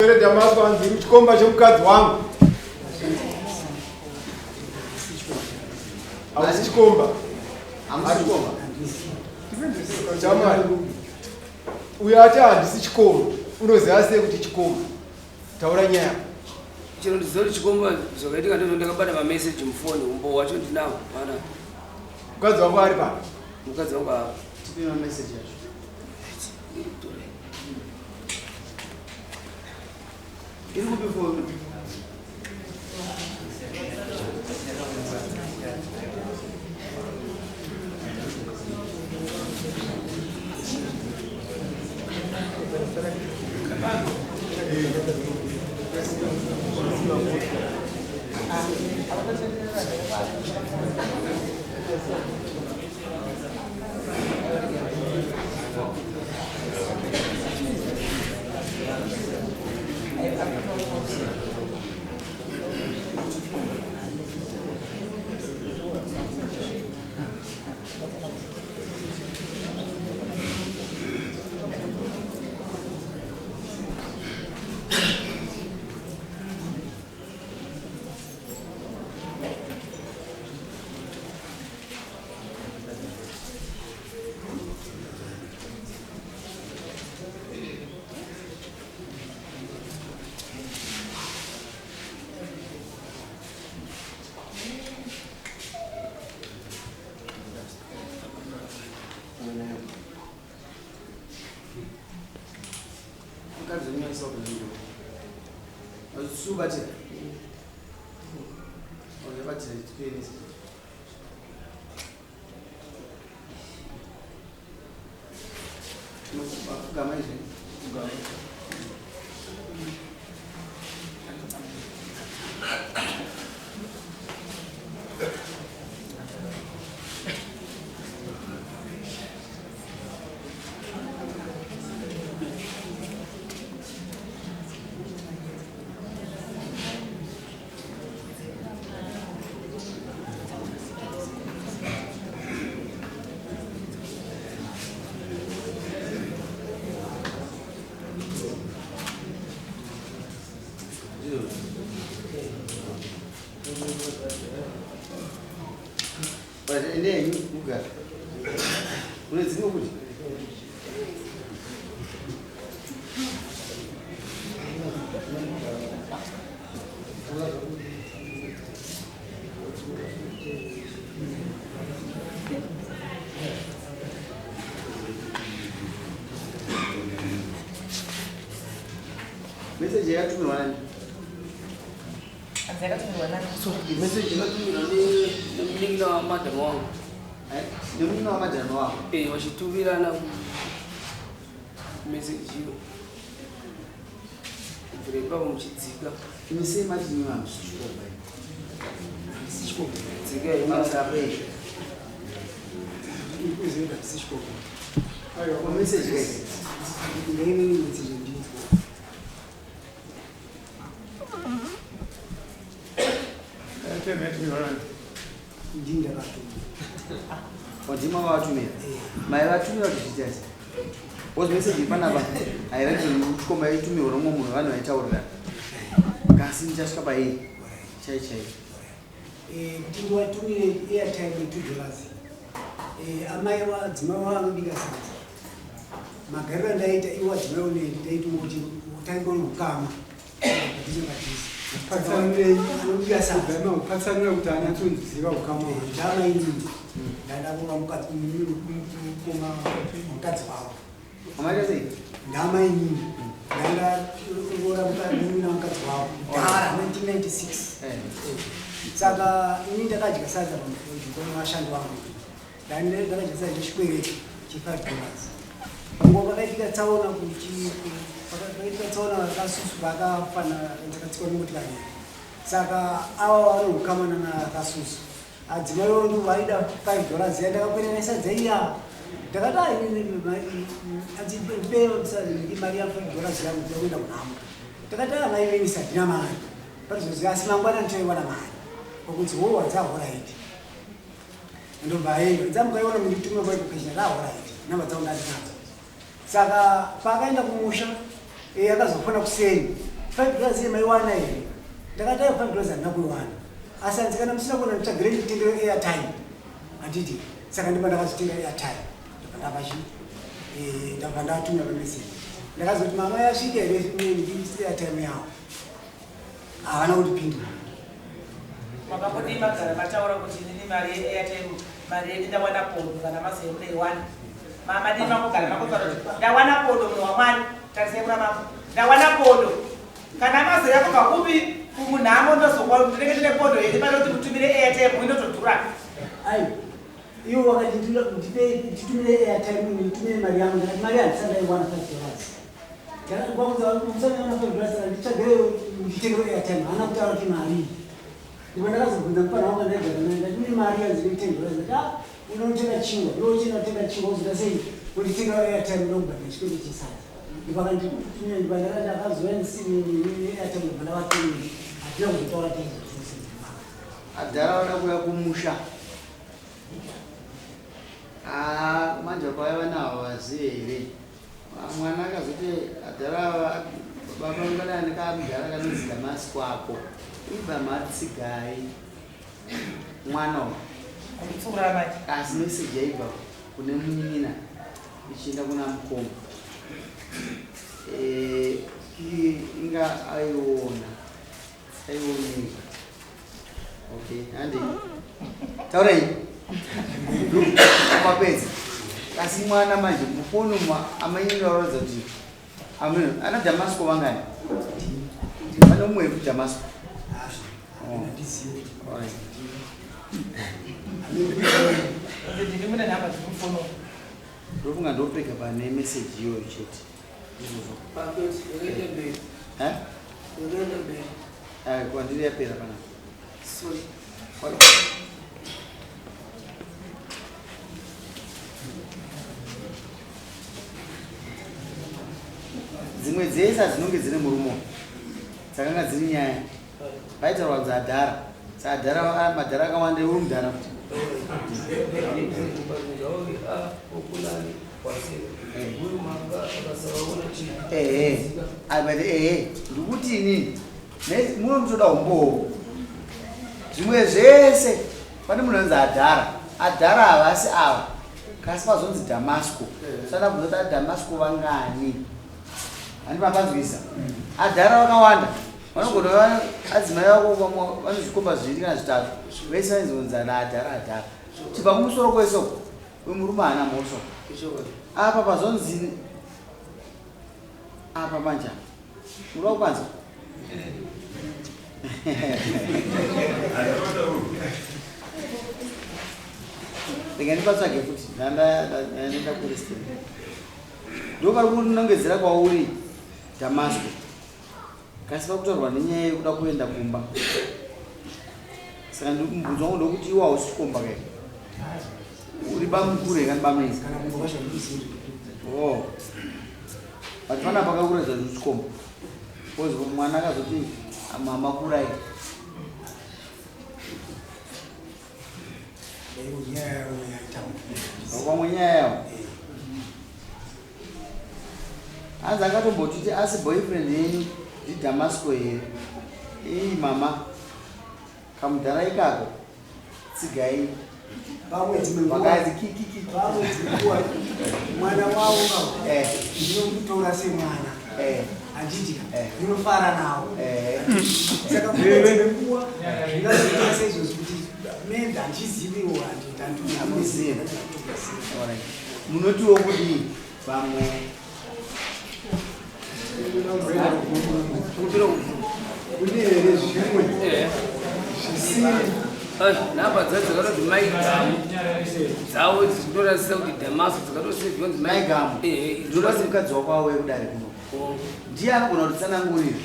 Damasco hanzi uri chikomba chemukadzi wangu. Hausi chikomba. Hamusi chikomba. Chamwari. Uyo ati handisi chikomba. Unoziva sei kuti chikomba? Taura nyaya. Chero ndiziva kuti chikomba zvakaitika ndizvo ndakabata mameseji mufoni umbo wacho ndinawo pana. Mukadzi wako ari pa? Mukadzi wangu apa. Tipe mameseji acho. Iri kupi foni? Mukadzi unoisa kuzviro. Subatira. Oyabatira chipeni. Gama izvi. Gama. Ende yenyu mugara. Kune dzimwe kuti? Message yakatumirwa nani? Yakatumirwa nani? Message yakatumirwa nemunin'ina wamadhamu wangu. Eh, Nemunin'ina wamadhamu wako. Eh, vachitumirana message iyo. Kubvira ipapo muchidzika. Imi sei mati imi hamusi chikomba imi? Handisi chikomba. Dzika imi. Mabasa apo. Uzienda handisi chikomba. Aiwa, message kai. Ndeinini message ndinzwa. Ndini ndakatuma. Wadima vatumira. Mai vatumira kuti zviita sei? Because message panapa hairatidzi kuti chikomba yaitumirwa nomumwe munhu vanhu vaitaurirana. Kasi ndichasvika pairi. Chai chai. Kuti ndiwatumire airtime ye$2. Amai vadzimai vanobika sadza. Magariro andaita iwo adzimai oneni taitongoti taingori ukama. Padhuze padhuze. Patsanurei. Anobika sadza. Patsanura kuti anyatsonziva ukama hwacho. Ndamainini. Ndaida kuva mukadzi mukoma mukadzi wavo. Amaita sei? Ndamainini. Ndaida kuroora munin'ina mukadzi wavo. Kudhara 1996. Eh. Saka ini ndakadya sadza panzvimbo nevashandi vangu. Ndakadya sadza chechikwereti che$5. Panguva pakaitika tsaona pakaitika tsaona vakasusu vakafana dzakatsikwa nemotikari. Saka ava vanohukamana nakasusu. Adzimai vangu vaida $5 iya ndakakwerera sadza iya. Ndakati adzipe mari ya $5 yangu kuenda kunhamo. Ndakati amai venyu handina mari. Parizozi asi mangwana ndichaiwana mari. Kwakunzi wo wadza alright. Ndobva aenda. Dzamukaiona munditume kwaiko kesha ra alright. Namba dzangu ndandinadzo. Saka paakaenda kumusha akazofona kuseni. $5 iye maiwana here? Ndakati aiwa, $5 handina kuiwana, asi hanzi kana musina kuona nditsvagirei nditengere airtime, handiti? Saka ndipa ndakazotenga airtime, ndabva ndavachi ndabva ndatumira pameseji. Ndakazoti mama yasvika here airtime yavo? Havana kundipindura. Makambodii magara mataura kuti inini mari yeairtime, mari yedu ndawana pondo, kana mazoyemudaiwana mama dii mangogara mangotaura kuti ndawana pondo, munhu wamwari, tarisai kuna mambo, ndawana pondo. Kana mazoya kubva kupi kumunhamo, ndozokwa ndinenge ndine pondo yedu pane kuti mutumire airtime inotodhura. Ai, ivo vakati nditumire airtime, nditumire mari yangu. Ndakati mari handisati ndaiwana, $5. Musaiwana $5, nditsvagire nditengere airtime. Haana kutaura kuti mari. Ndipo ndakazobvunza mufana wangu andaigara naye, ndati une mari yanzi $10? Ndati a unotenga chingwa, ndochina kutenga chingwa, uzoda sei unditengera airtime, ndokubhadhara chikwereti chesadza. Ndipo akanditunya, ndipo ndakati akazouya ndisini airtime, ndobva ndavatumira. Hatina kuzotaura tezvose. Adhara vada kuuya kumusha. Ah, manje kwaiva navo vazive here? Ah, mwana akazoti adhara ava, baba ungadani kamudhara kanonzi Damasco ako, ibva matsigai mwana uyu. Kunditsura manje. Asi meseji yaibva kune munin'ina ichienda kuna mukoma. Inga aiona aioneka. Okay, handi taurai mapedza. Asi mwana manje mufoni umu amainini varatidza kuti ameno ana Damasco vangani? Vane umwe kuDamasco. Oh. Handizivi. Alright. Ndini mune nhamba dzemufoni. Ndofunga ndopega pane meseji iyoyo chete, izvozvo. Yakaenda mberi. Eh? Yakaenda mberi. Eh, kwandiri yapera panapa. Sorry. Dzimwe dzese hadzinonge dzine murume, dzakanga dziri nyaya paitaurwa dzadhara sadhara, madhara akawanda, uri mudhara futi. Ehe, but ehe, ndikuti inini muno mutoda umbowo. Zvimwe zvese pane munhu anonzi adhara, adhara havasi ava, kasi pazonzi Damasco, sada kubvunza kuti aDamasco vangani? Handi mapanzwisa? Adhara vakawanda, vanogona adzimai vako vamwe vane zvikomba zviviri kana zvitatu, vese vainzonzi ana adhara, adhara. Tibva kumusoro kwese uko, uyu murume haana mhosva. Apa pazonzi apa manje apa muda kupanzwa. Rega ndipatsvage futi, ndandaenda kuresiteni, ndo pari kunongedzera kwauri Damasco, kasi pakutaurwa nenyaya yekuda kuenda kumba. Saka mubvunzo wangu ndokuti iwo hausi chikomba kai, uri bamukuru here kana bamnini? Kana kumba kwacho handizivi. Oh, but pana pakakuratidza kuti chikomba, because mwana akazoti mama kurai. Nyaya yavo yaita. Pamwe nyaya yavo hanzi akatombotiti asi boyfriend yenyu ndiDamasco here? Ii mama, kamudhara ikako tsigai. Pamwe dzimwe nguva Vakazi kikiki. Pamwe dzimwe nguva mwana wavo ka ndinomutora semwana, handiti? Ndinofara nawo. Saka pamwe dzimwe nguva zvingazoita seizvozvi kuti maybe handiziviwo. Hamuzivi. Alright. Munotiwo kudii vamwe? Kune here zvimwe zvisiri? Nhamba dzacho dzakatoti Mai Gamu, dzavo dzichitorasisa kuti Damaso dzakatosevhiwa nzi. Mai Gamu. Ndinoda mukadzi wako auye kudare kuno, ndiye anogona kutitsanangurira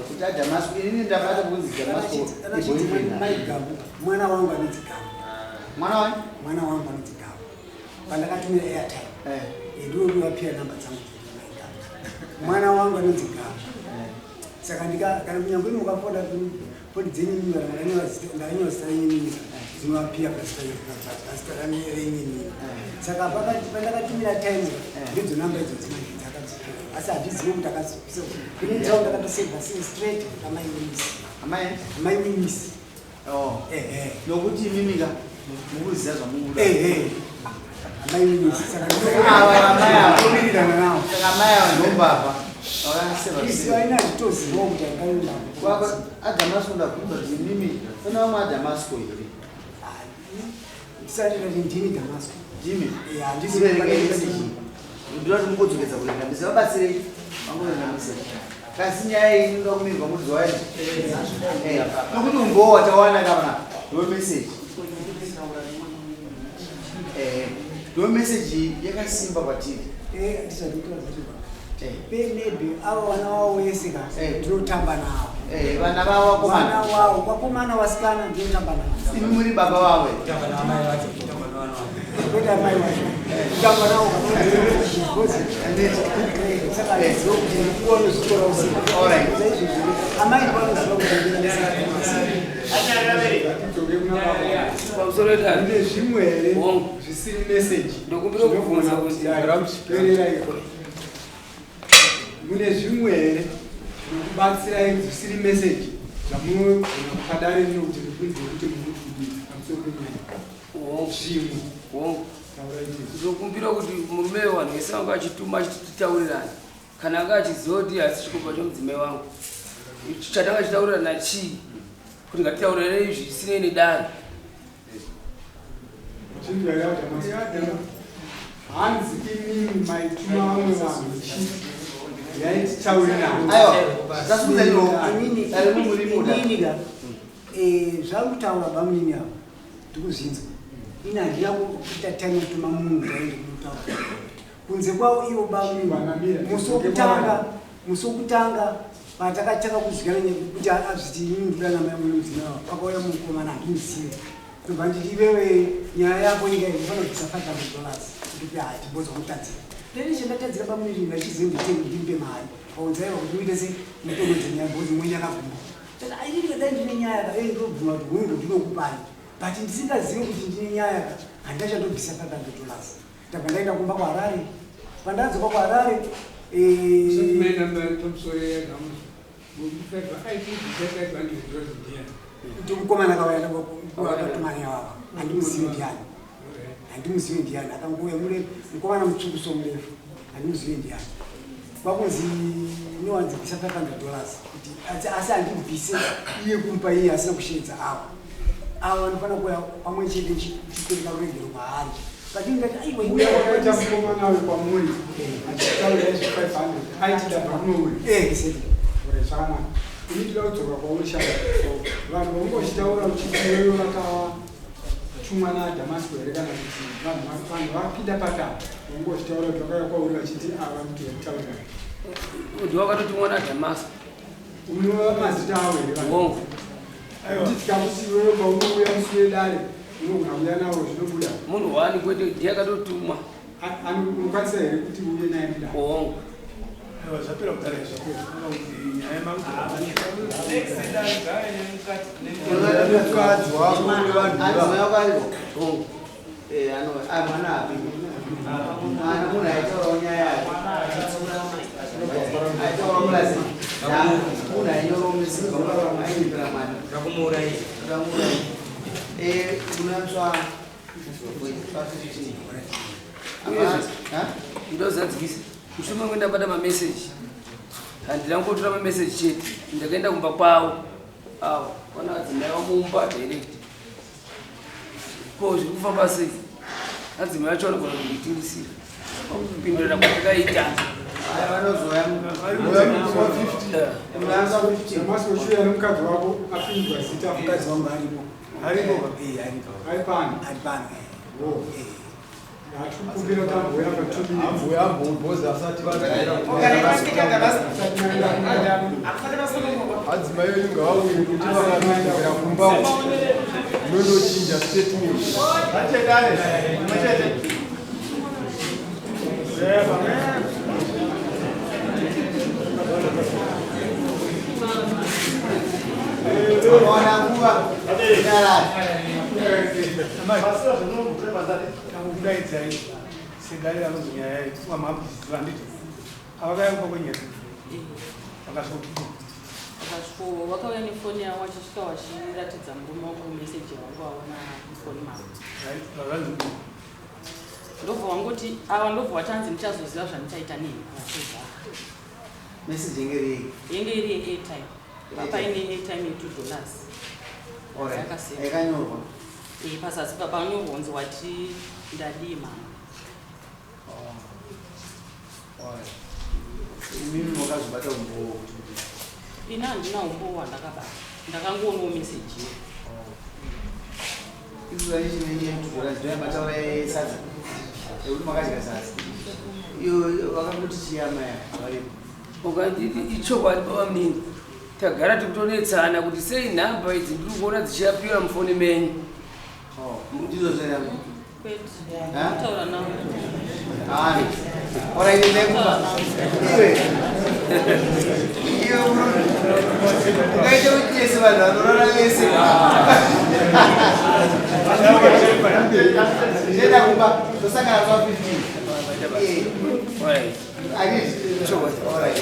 kuti aDamasco. Inini ndabata kunzi Damasco iboyfriend. Mai Gamu, mwana wangu anonzi Gamu. Mwana wani? Mwana wangu anonzi Gamu. Pandakatumira airtime, ndinodiwapira namba dzangu dzemai Gamu. Mwana wangu anonzi Gamu. Saka ndika kana kunyangwe mukafona foni dzenyu, ndakanyora zita renyu mimi, dzinovapira pazita renyu mimi. Saka pandakatumira time, ndidzo namba idzo dzimanje dzakadzipira. Asi handizivi kuti akazobvisa. Ini ndau ndakatosevha sei straight amai Winisi. Amai? Amai Winisi. Oh. Ehe. Nokuti imimi ka mukuziva zvamukuda. Ehe. Amai Winisi saka Ava amai ava. ndinowirirana navo. Saka amai ava ndombavha. Vakaseva. Iziva ina handitozivawo kuti akaenda. Kwako aDhamasiko ndabvunza kuti imimi pane vamwe aDhamasiko here? Ndisati ndati ndini Damasco. Ndimi. Eh, handisi Kuverenga message. Ndinoda kuti mugodzokedza kuverenga message. Vabatsirei vangoverenga message. Kasi nyaya iyi inoda kumirwa mudzi wayo. Eh, nokuti umbowo watawana kana ndo message. Eh, ndo message yakasimba kwatiri. Eh, ndisati ndati Eh, maybe avo vana vavo vese ka Eh. ndinotamba navo. eh, vana vavo Vana vakomana. wavo vakomana vasikana ndinotamba navo. Imi muri baba vavo here? Kwete amai vacho. Kutamba navo because Handiti? saka handiziva kuti vanozvitora usiku. Alright. Saizvozvo amai vanoziva kuti Tidzoke kuna baba. Pamusoro wedare. Mune zvimwe here Hongu. zvisiri meseji? Ndokumbira kubvunza kuti- Teerera iko. Mune zvimwe here zvinokubatsirai zvisiri meseji zvamunogona kupadare rino kuti ribvunze kuti muri kudii pamusoro penyaya? Hongu. Zvimwe. Hongu. Taurai tizwe. Ndokumbira kuti murume vanhu vese vanga achituma achititaurirana kana anga achiziva kuti hasi chikomba chomudzimai wangu chatanga chitaurirana chii kuti ngatitaurirane zvisinei nedare. Chinzwa here Adamasiko? Hanzi imimi maituma vamwe vanhu chii? Yaititaurirana. Aiwa, tasumudza iro. inini Dare mumurimuda. inini ka zvakutaura bamunini avo ndikuzvinzwa. Ini handina kuita time yekutuma munhu kuti aende kunotaura kunze kwavo ivo bamunini. Vanamira. Musi wokutanga patakatanga kuzwirana kuti azviti inini ndoda namai mune mudzimai wavo pakauya mukomana handimuzivi ndobva nditi iwewe nyaya yako inga inofanira kubvisa $500 ndikuti hai timbozwa kutadzira ndini chendatadzira bamunini ndachiziva nditenge ndimpe mari paunzaiwa kuti muite se mutongodze nyaya because mwenye akaguma. Inini kadai ndine nyaya ka ndobvuma kuti hungu ndinokupai but ndisingazivi kuti ndine nyaya ka handachandobvisa $500. Ndabva ndaenda kumba kuHarare. Pandadzoka kuHarare kuti mukomana akauya akatumanya wavo handimuzivi ndiani, handimuzivi ndiani akangouya mure mukomana mutsvuku so murefu handimuzivi ndiani kwakunzi inowanzi bvisa $500 kuti asi handibvise iye kumupa iye asina kusheedza avo avo vanofanira kuuya pamwe chete chipereka ruregero kwaari but ini ndati aiwa Uya wakaita mukomana uyu kwamuri achitaura izvo 500 aiti ndabva kunouyu. Eh, exactly. Ore zvakanaka. Ini ndinoda kudzoka kwauri shaka. Vanhu vaunga uchitaura uchiti iwewe vakatumwa naDhamasiko here kana kuti vanhu vapinda patapa vaunga uchitaura kuti vakauya kwauri vachiti ava kuti vataura. Ndiwakatotumwa naDhamasiko. Unova mazita avo here vanhu? Hongu. Kuti tikakuti iwewe paunouya musi wedare unogona kuuya navo zvinobuda. Munhu wani kwete ndiye akatotumwa. Unokwanisa here kuti uye naye mudare? Hongu. Zvapera kudhara izvo. Nyaya Mukadzi wako nevanhu Adzimai wako aripo? Hongu. Eh, ano, ah, mwana api? Mwana munhu aitaurawo nyaya yake. Aitaurawo mulazi. Munhu ainyorawo message, ainyepera mwana. Ndakumuurayira. Ndakumuurayira. Eh, unotsva pa 15. Uyezve. Ha? Ndozadzikisa mushure mengu ndabata mameseji handina kungotora mameseji chete ndakaenda kumba kwavo avo vana adzimai vamumba direct ko zviri kufamba sei adzimai vacho vanogona kunditirisira pakupindurana kwatakaita. Aya vanozouya munoanza 15. Damasiko uchiuya nemukadzi wako apindwa zita. Mukadzi wangu aripo. Aripo? Eh, aripo. Ari pano. Ari pano. Oh. Hatikukumbira kuti ambouya pa 2 minutes. Ambuya ambobhoza asati vadzokera. Adzimai venyu ngavauye kuti vakadzokera kumba munondochinja statement. Ona nguva. Nyarara. Pasira zvinongobvira pasati takukudaidzai sedare ranonzi nyaya iyi tifunga makuziva handiti Avakauya kumba kwenyu here? Vakasvikotii? Vakasviko vakauya nefoni yavo vachisvika vachiratidza murume wangu meseji yavangu vaona mufoni mavo. Vakanzi kudii? Ndobva wangoti ava ndobva watanzi ndichazoziva zvandichaita neni vachizvara. Message yenge iri yei? Yenge iri yeairtime. Papaine airtime ye $2. Alright. Yakanyorwa. Eh, pazasi papanyorwa kunzi wati ndadii mama. Oh. Alright. Imimi makazobata umbowo kuti kudii? Ini handina umbowo hwandakabata. Ndakangoonawo message iyo. Mataura esadza ekuti makadya sadza iyo vakakuti chiyama ya varipo ukanditi ichokwadi baba munini tagara tikutonetsana kuti sei nhamba idzi ndiri kuona dzichiapira mufoni menyu oh, ndizvo zvere Taura navo. Ani. Ora ile ndekupa. Iwe. Iwe murume. Ungaite kuti yese vanhu vanorara vese. Ndienda kumba tosangana kwa 15. Eh. Alright. Alright. Alright.